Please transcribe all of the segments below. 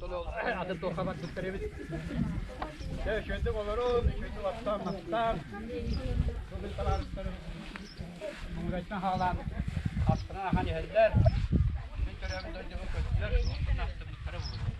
Онтон ол атын туохха барбыттар эбит. Дьэ, үчүгэйдик олорун, үчүгэйдик оттоон-мастаан, бу мин табаарыстарым муҥурайтан хаалаан астынан ахан иһэллэр. Мин төрөөбүт дойдубун көрдүлэр, онтон астыммыттара буолуо.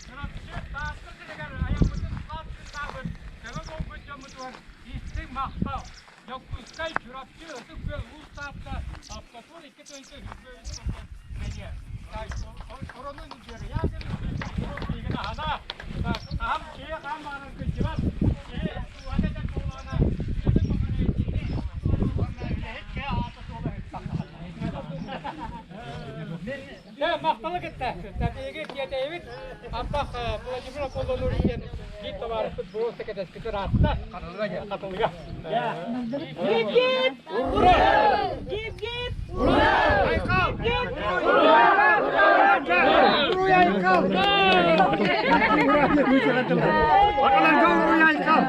Чурапчы Таатта сиригэр айаммытын хас күннээҕин көмө буолбут дьоммутугар истиҥ махтал! Дьокуускай, Чурапчы, Ытык Күөл, Уус Таатта, Автотур 2023 сылга бэлиэ. Оронун Дьиэрийээн миигин аһана, хаһан киһи хаан баҕарар кырдьыбат, киһи туһата этэр буоллаҕына, үлэтин баҕарар уонна үлэһит киһи аата суола Дьэ, махталы кытта. Биһиги тиэтэйэбит. Ардах Владимир Аполлонович диэн биир табаарыспыт боруоста кэтэспит ыраатта. Хатылыга. Хатылыга. Гип-гип! Ура! Гип-гип! Ура! Айхал! Ура! Ура! Айхал! Ура! Айхал!